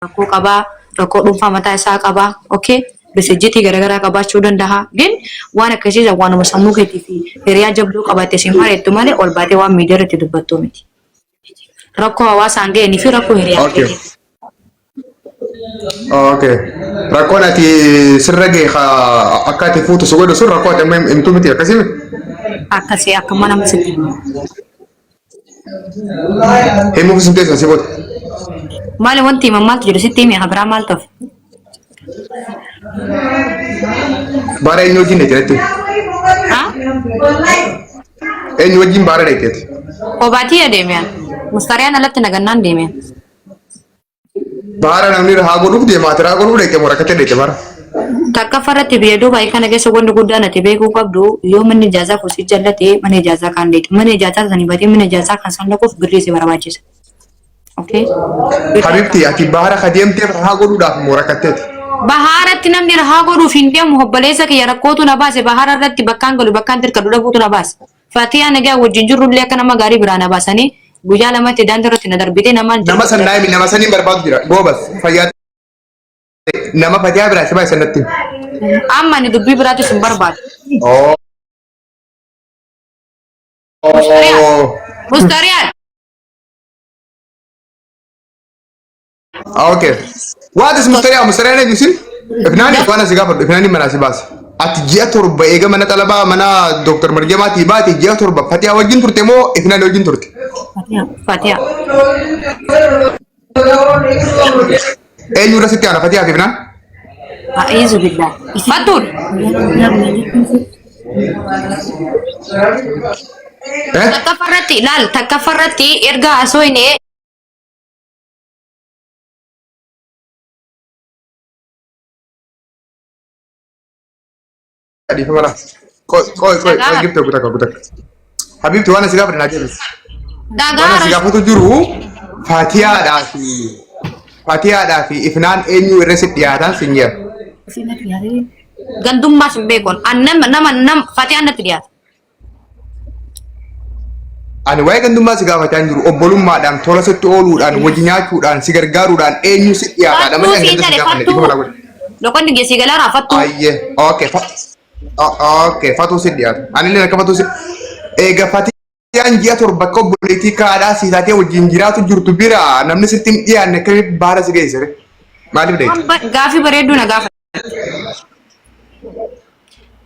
Rakkoo qabaa, rakkoo dhuunfaa mataa isaa qabaa, okay? Bisijjitii garaagaraa qabaachuu danda'a. Gin waan akkasii san waanuma sammuu keetii fi hiriyaa jabduu qabaatte si mareettu malee ol baatee waan miidiyaa irratti dubbattu miti. Rakkoo hawaasaan ga'eenii fi rakkoo hiriyaa keetii. Okay. Rakkoon ati sirra ga'e akka ati fuutu si godhu sun rakkoo ati amma himtu miti akkasii miti? Akkasii akka mana sitti himu. Himuuf isin teessan si godhu. Maali wanti himan maaltu jira sitti himi biraa maaltu hafe? Baara eenyu wajjin dheeteetti? Ha? Eenyu wajjin baara dheeteetti? Kobaatii adeemeen. Mustariyaan alatti nagannaan deemeen. Baara namni haa godhuuf deema ati haa godhuuf dheete moo rakkatee dheete bara. Takkaffaa irratti biyya Dubaay kana keessa wanti guddaan ati beekuu qabdu yoo manni ijaazaa kun si jallate mana ijaazaa kaan dheete. Mana ijaazaa sanii batee mana ijaazaa kan san dhaquuf birrii si barbaachisa. Okay? Habibti ati baara ka deemteef haa godhuudhaaf moo rakkatteeti? Bahaaratti namni rahaa godhuuf hin deemu obboleessa kiyya rakkootu na baase bahaara irratti bakkaan galu bakkaan dirqadhu dhabuutu na baase. Fatiyaa nagaa wajjin jirrullee akka nama gaarii biraa na baasanii guyyaa lamatti daandii irratti na darbitee nama Nama san naayimi nama saniin barbaadu jira. Goobas fayyaa nama fatiyaa biraa si baay'isa natti. Amma ani dubbii biraatis hin barbaadu. Oh. Mustariyaan. Mustariyaan. Okay. What is Mustariyaa? Mustariyaan eenyu isin? Ifnaani waan asi gaafadhu. Ifnaani mana asi baase. Ati ji'a 7 eega mana xalabaa mana Dr. Marjamaatii baate ji'a 7 Fatiyaa wajjin turte moo Ifnaani wajjin turte? Fatiyaa. Fatiyaa. Eenyu irra sitti aana Fatiyaa fi Ifnaan? A'iizu billah. Fattuun. Eh? Takkaffaa irratti laal takkaffaa irratti erga haasofne Dhiifama laa. Qoy qoy qoy qoy gifte gutakka gutakka. Habibti waan asi gaafadhe naa deebisi. Waan asi gaafatu jiru Fatiyaadhaa fi Fatiyaadhaa fi Ifnaan eenyu irra si dhiyaatan sin jedha. Gandummaas hin beekon. An nama nama nama Fatiyaan natti dhiyaata. Ani waa'ee gandummaa si gaafachaa hin jiru. Obbolummaadhaan, tola sitti ooluudhaan, wajji nyaachuudhaan, si gargaaruudhaan eenyu si dhiyaataadha Fattuu malee ani siin ganda si jedhe gaafanne dhiifama fattuu. naa godhi. Loqonni geessii galaraa fattuu. Ayyee, okay, okay, fatuu si dhiyaata. Ani illee akka fatuu si eega fatiyaan ji'a 7 akka obboleettii kaadhaa si taatee wajjin jiraatu jirtu bira namni sitti hin dhiyaanne akkamitti baara si geesse ree? Maaliif deemte? Gaafii bareedduu na gaafa.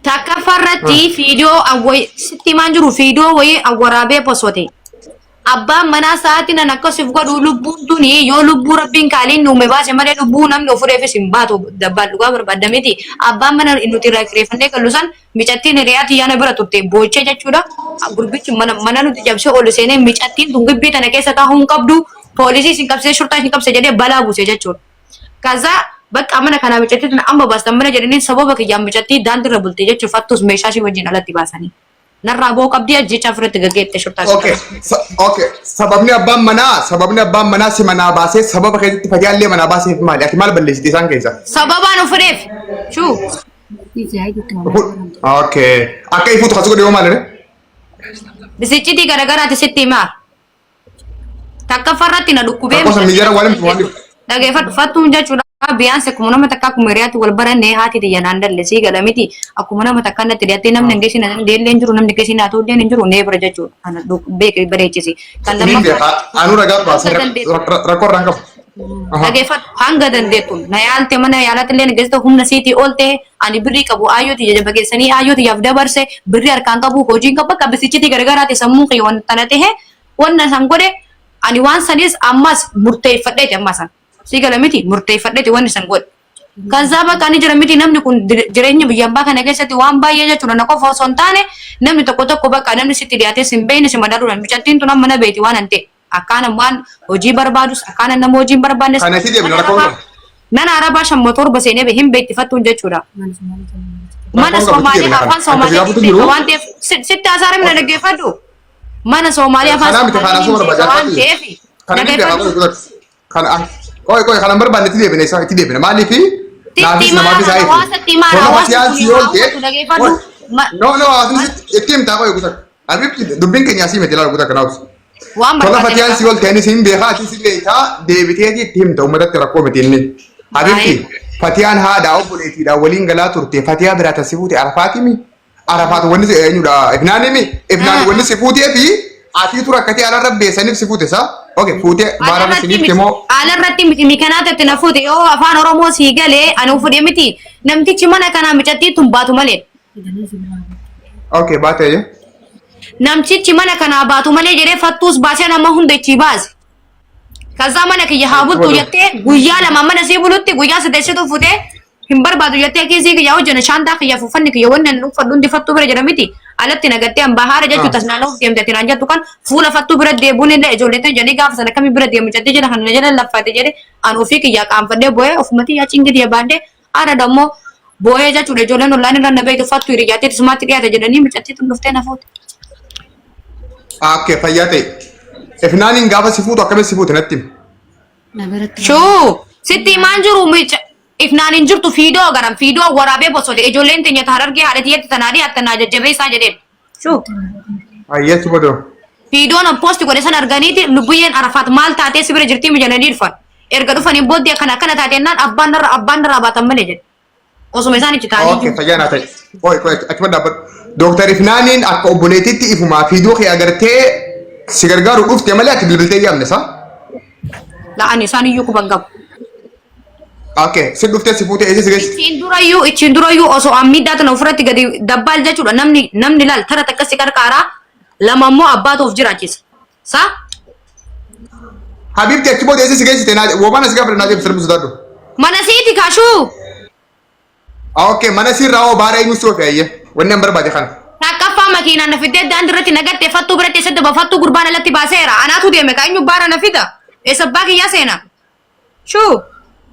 Takkaffaa irratti fiidiyoo sitti himaan jiru fiidiyoo wayii awwaraabee posote. Abbaan manaa sa'aatii nan akkasiif godhu lubbuun tuni yoo lubbuu rabbiin kaaliin uume baase malee lubbuu namni of fuudheefis hin baatu dabbaan dhugaa barbaadda miti. Abbaan mana nuti irraa kireeffannee gallu san micattiin hiriyaa tiyyaana bira turte boochee jechuudha. Gurbichi mana mana nuti cabsee ol seenee micattiin tun gibbii tana keessa taa'uu hin qabdu poolisii isin qabsee shurtaa isin qabse jedhee balaa buuse jechuudha. Kaza bakka mana kanaa micattii tana amma baastan mana jedhanii sababa kiyyaan micattii daandiirra bulte jechuun fattuus meeshaa ishee wajjin alatti baasanii. Narraa boo qabdii ajjechaa ofirratti gaggeette shurtaa ishee Okay. qabdi. Okay. Sababni abbaan manaa sababni abbaan manaa si manaa baasee sababa keessatti fatiyaallee manaa baaseef maali? Ati maal balleessite isaan keessa? Sababaan of fedheef. Shuu. Okay. Akka ifuutu kasu godhe yoo maali? Bisiccitii garagaraati sitti himaa. Takkaffaa irratti na dhukkubee Rakkoo san miidiyaa waan himtu waan Dhageeffadhu fattuun jechuudha. Biyaansi akkuma nama takka akkuma hiriyaatti wal baranne haati tiyya naan dalle sii gala miti akkuma nama takka natti dhiyattee namni hin geessin namni deellee hin jiru namni geessin haa ta'ullee hin jiru nee bira jechuudha. Kana beekee bareechisi. Kan Niin lammaffaa beeka. Anuu ragaa baasa hanga dandeettu rakkoo irraan qabu. Aha. dhageeffadhu hanga dandeettu na yaalte mana yaalatti illee geessite humna siitii ol ta'e ani birrii qabu aayyoo tiyya jaba geessanii aayyoo tiyyaaf dabarse birrii harkaan qabu hojiin qabu bakka bisichitii gargaraati sammuun kiyya wanta tana ta'e wanna san godhe ani waan sanis ammas murteeffadheeti amma san sii gala miti murteeffadheeti wanni san godhe. Kazaa bakka ani jira miti namni kun jireenya biyya abbaa kana keessatti waan baay'ee jechuudha na qofa osoo hin taane namni tokko tokko bakka namni sitti dhiyaatee sin beekne si madaaluudha micattiin tun amma na beekti waan an ta'e akkaan waan hojii barbaadus akkaan nama hojii hin barbaannes Kana itti deebina mana rakkoon arabaa qabu. mana arabaa shamma torba seenee be hin beekti fattuun jechuudha. Mana Rakkoon qabu itti Soomaalee deebina kana. afaan Akka si Soomaalee gaafatu hin beeka jiru. waan ta'eef sitti haasa'aa na dhaggeeffadhu. Mana Soomaalee afaan Kanaa miti Soomaalee kanaa hin suma beeka waan barbaada. ta'eef Kana ni beekaa dhaggeeffadhu. qoy kana qoy qoy kana barbaanne itti deebina isa itti deebina maaliif Sitti naafis himaa namaafis haa ifu. hawaasatti himaa Tola hawaasni fatiyaan kun si haa oolte. hubatu dhaggeeffadhu. No no hawaasni itti himtaa qoy guutaa. Habibti dubbiin keenya asii miti ilaala guutaa kanaaf. Waan Tola barbaade fatiyaan si ol ta'een isin beekaa ati si beektaa deebiteeti itti himta uummatatti rakkoo miti inni. Habibti fatiyaan haadha obboleettiidha waliin galaa turte fatiyaa biraa tasi fuute arafaatimi. Arafaat wanni si eenyudha ifnaanimi ifnaan wanni si fuutee fi atiitu rakkatee alarra beessaniif si fuute saa. Okay fuutee baararra si dhiifte moo Alarratti miti mikanaa ta'e na fuute yoo afaan Oromoo sii galee ani fudhe miti namtichi mana kanaa micattii tun baatu malee. Okay baatee je. Namtichi mana kanaa baatu malee jedhee fattuus baasee nama hunda ichi baase. Kazaa mana kiyya haa bultu jettee guyyaa lama mana sii bulutti guyyaa sadeessitu futee hin barbaadu jettee kiisii kiyya hojjana shaantaa kiyya uffanni kiyya wanni ani uffadhu hundi fattuu bira jira miti. Alatti nagattee hambaa haara jechuun tas naannoo deemte ati naan jettu kan fuula fattuu bira deebuun illee ijoollee tan jedhanii gaafa sana akkamii bira deemu jettee jedha kan na jala laffaate jedhe an ofii kiyyaa qaanfadhee boo'ee ofumatti yaa cingiti baadhee haara dammoo boo'ee jechuudha ijoolleen ollaan irra na beektu fattuu hiriyaatee sumaatti dhiyaate jedhanii micattii tun dhuftee na fuute. Okay fayyaa ta'e. Ifnaaniin gaafa si fuutu akkamitti si fuute natti himi. Na biratti. Shuu sitti himaan jiru mica ifnaan hin jirtu fiidoo agaran fiidoo waraabee bosote ijoolleen teenya ta harargee haadha tiyyatti tanaa dhiyaatte naa jajjabeessaa jedheen. Shuu Ayyee si godhu. fiidoon an poosti godhe san arganiiti lubbuyyeen arafaat maal taatee si bira jirtii mijananii dhufan. Erga dhufaniin booddee akkana akkana taatee naan abbaan narraa baatan malee jedhe. Osuma isaan itti taa'anii Okay fayyaa naa ta'e. Qoy qoy achuma dhaabbadhu. Dooktar Ifnaaniin akka obboleettiitti ifumaa fiiduu kee agartee si gargaaru dhufte malee ati bilbiltee yaamne saa? La'ani isaan iyyuu quban qabu. Okay si dhuftee si fuutee eessa si geessite? Ittiin durayyuu osoo an miidhaa tana ofirratti gadi dabbaal jechuudha namni laal tara takka si qarqaaraa lama immoo abbaatu of jiraachisa. Sa? Habibti achi booda eessa si geessite? Womaan as gaafadha naa deebisi sirbi sodaadhu. Mana siiti kaashuu. Okay mana sirraa hoo baara eenyu si ofe ayyee wanni an barbaade kana. Takkaffaa makiinaan na fiddee daandii irratti nagattee fattuu biratti eessatti bafattuu gurbaan alatti baaseera. Anaatu deeme ka eenyu baara na fida. Eessa abbaa kiyyaa seena. Shuu.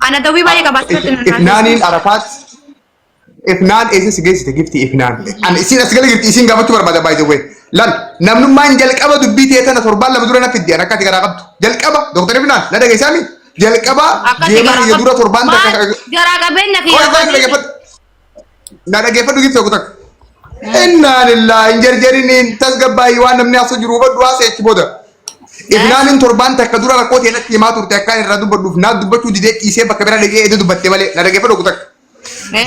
Ana dawwii baay'ee qabaachuu irratti na Ifnaaniin Arafaat Ifnaan eessa si geessite gifti Ifnaan. Ani isin as gala jirti isin gaafachuu barbaada by the way. Lal namnummaan jalqaba dubbii ta'e tana torbaan 2 dura na fidde an akka ati garaa qabdu. Jalqaba Dooktar Ifnaan na dhageessaami. Jalqaba Akkati geema kiyya dura torbaan Maal takka. garaa qabeenya Qoy kiyya qoy na dhaggeeffadhu. Na dhaggeeffadhu gifti tokko takka. Innaa lillahi hin jarjariniin tasgabbaa'ii waan namni haasoo jiru hubadhu haasa'e achi booda. Ifnaaniin torbaan takka dura rakkoo ta'e natti himaa turte akkaan irraa dubbadhuuf naa dubbachuu didee dhiisee bakka biraa dhagee edda dubbatte malee na dhaggeeffadhu tokko takka.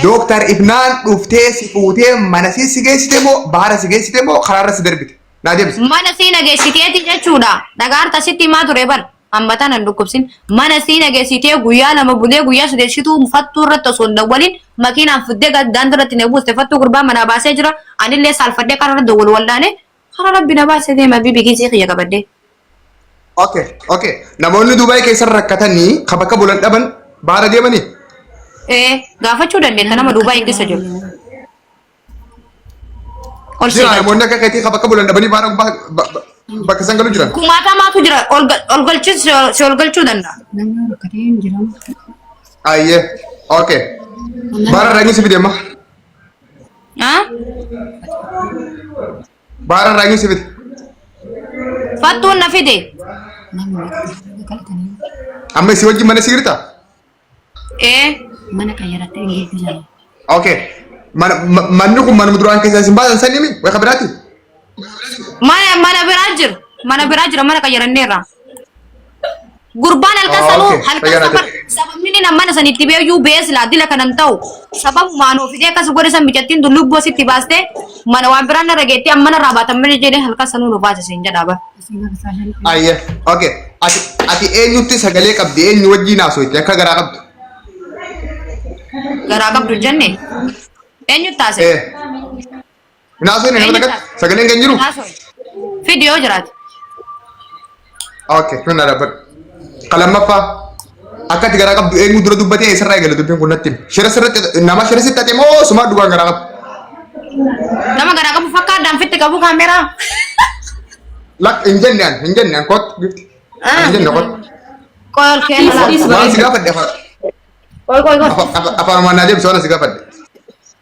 Dooktar Ifnaan dhuftee si fuutee mana si si geessite moo baara si geessite moo karaarra si darbite? Naa deebisi. Mana sii nageessiteeti jechuudha. Dhagaarta sitti himaa ture bar. Amma tana hin dhukkubsin. Mana sii nageessitee guyyaa 2 bulee guyyaa sadeessituu fattuu irratti osoo hin dawwalin makiinaan fiddee daandii irratti na buuste fattuu gurbaa manaa baasee jira. Anillee saalfadhee karaa irra dawwalu wallaalee karaa rabbi na baasee deema bibi kiisii kiyya qabadhee. Okay. Namoonni Dubaay keessa rakkatanii ka bakka bulan dhaban baara deemanii? Ee gaafachuu dandeetta nama Dubaay keessa jiru. Ol Jira sii namoonni akka keetii ka bakka bulan dhabanii baara bakka isaan galu jiran. Kumaatamaatu jira ol galchuu si ol galchuu danda'a. Namni rakkatee hin jiran. Ayyee. Okay. Baara irraa eenyu si fide amma? Ah? Baara irraa eenyu si fide? Fattuun na fide. Namni rakkatee kadhatanii Amma isii wajjin mana si jirta? Ee. mana qayyarattee hin geessisan. Okay. Manni kun manuma duraan keessaa isin baasan sanii mi? Way kabiraati? Mana biraa jira. Mana biraa jira mana qayyaranneerra. Gurbaan halkan Oh, sanuu okay. halkan Fayyaa safar ta'e. sababni inni mana sanitti beeyyuu bees laa dila kanan ta'u sababumaan ofitee akkas godhe san micattiin tun lubbuu sitti baastee mana waan biraan narra geettee amma narraa baatan malee jedhee halkan sanuu nu baase siin jedhaa bara. Ayyee. Okay. Ati eenyutti sagalee qabdi? Eenyu wajjin haasofte akka garaa qabdu? Garaa qabdu jenne eenyu taase? Eh. Hin haasofne nama takkatti? Sagaleen kan jiru? Haasofne. Fidi yoo jiraate. Okay. Kun na dhaabbadhu. Ka lammaffaa akka ati garaa qabdu eenyu dura dubbatee eessarraa eegale dubbiin kun natti himi. Shira sirriitti nama shira sitti ate moo sumaa dhugaan garaa qabdu? Nama garaa qabu fakkaadhaan fitti qabu kaameraa. Lak hin jenne an kottu gifti. Hin jenne kottu. Qoy ol keessa laala. Waan si gaafadhe Qoy qoy qoy. afaan waan naa deebise waan si gaafadhe.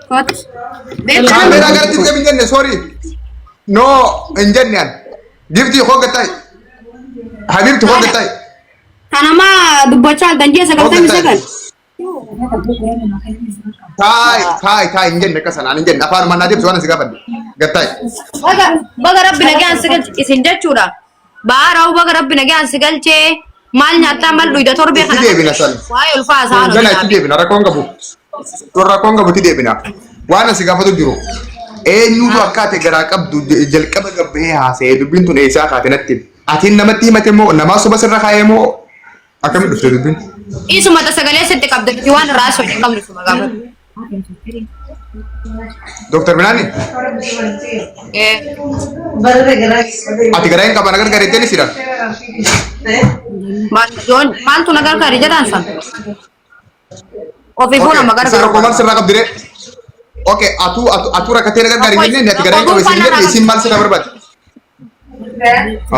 Kottu. Kaameraa garatti fiqee hin jenne sorry. No hin jenne an. Gifti koo gattaay. Habibti koo gattaay. Kanama dubbachaa danjee 99. Taay taay taay hin jenne akka sanaan hin jenne afaan waan naa deebise waan si gaafadhe. Gattaay. Baga baga rabbi nagaan si galche isin jechuudha. Baara baga rabbi nagaan si galchee maal nyaattaa maal dhuyda torbee Itti kana deebina san. waa'ee ulfaa isaa Gana itti deebina rakkoon qabu. Rakkoon qabu itti deebina. Waan asi gaafatu jiru. Eenyutu akka ati garaa qabdu jalqaba gabbahee haasa'ee dubbiin tun eessaa kaate natti. Atiin namatti himate moo namaa soba sirra kaa'ee moo akkamitti dhufte dubbiin? Isuma ta sagalee sitti qabda miti waan irraa haasoo hin qabnu suma gaafatu. Dooktar Binaani ati garaa hin qaban agar gareettee ni siidha. Maaltu na gargaari jedhaan san. Ofiifuu nama Isin rakkoo maal gargaaru. sirraa qabdi ree? Okay, atuu atuu atuu rakkatee na gargaari hin jennee ati garaa hin qabu isin jedhe isin maal sirraa barbaadde?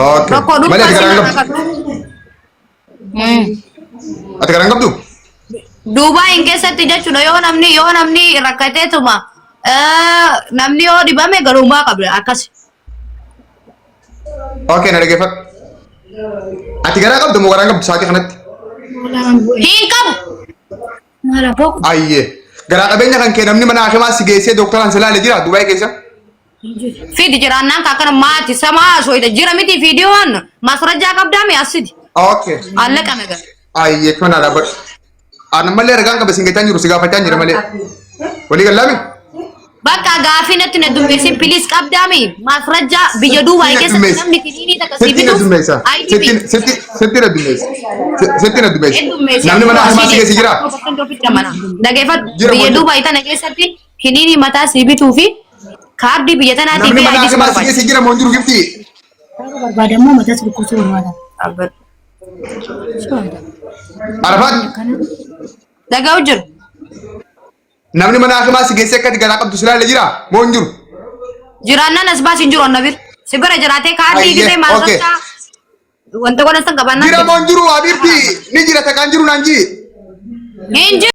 Okay. Rakkoo Malee dhuunfaa ati garaa hin sirraa qabdu. qabdu. Ati garaa hin qabdu? Duubaayin keessatti jechuudha yoo namni rakkateetuma namni yoo dhibame garummaa qabda akkas. Okay, na dhaggeeffadhu. Ati garaa qabdu moo garaa hin qabdu sa'aatii kanatti? Hin qabu. Ayyee. Garaa qabeenya kan kee namni mana hakimaa si geessee dooktaraan si ilaale jira Dubaay keessa? Fidi jiraannaan ka akkana maati samaa soyita jira miti fiidiyoon masrajaa qabdaa mi asiti. Okay. Allaqa nagar. Ayyee kana dhaabbadhu. Ani malee ragaan qaba sin gachaa jiru si gaafachaa jira malee. Walii gallaami? Bakka gaafii natti na dummeessin piliis qabdaami masrajaa biyya Duubaay Sitti na keessatti dummeessa. namni kiniinii takka si Sitti na bituuf dummeessa. IDP. Sitti sitti sitti na dummeessa. Sitti na dummeessa. Namni mana hakimaa si geesse jira? Dhageeffadhu Jira biyya moo Duubaay tana keessatti kiniinii mataa si bituu fi kaardii biyya tanaatii Namni fi mana ID si hakimaa si barbaachisa. geesse jira moo hin jiru gifti? Barbaadammoo mataas dhukkubsuu barbaada. Arafaat Dhaga'u jiru. namni mana hakimaa si geesse akka ati garaa qabdu si ilaale jira moo hin jiru? Jiraannaan as baas hin jiru anna bira. Si bira jiraatee kaardii Ayyee, gisee maal okay. sassaa wanta godhan san qabaannaan Jira moo hin jiru Habiibti ni jira takkaan jiru naan jii. hin jiru.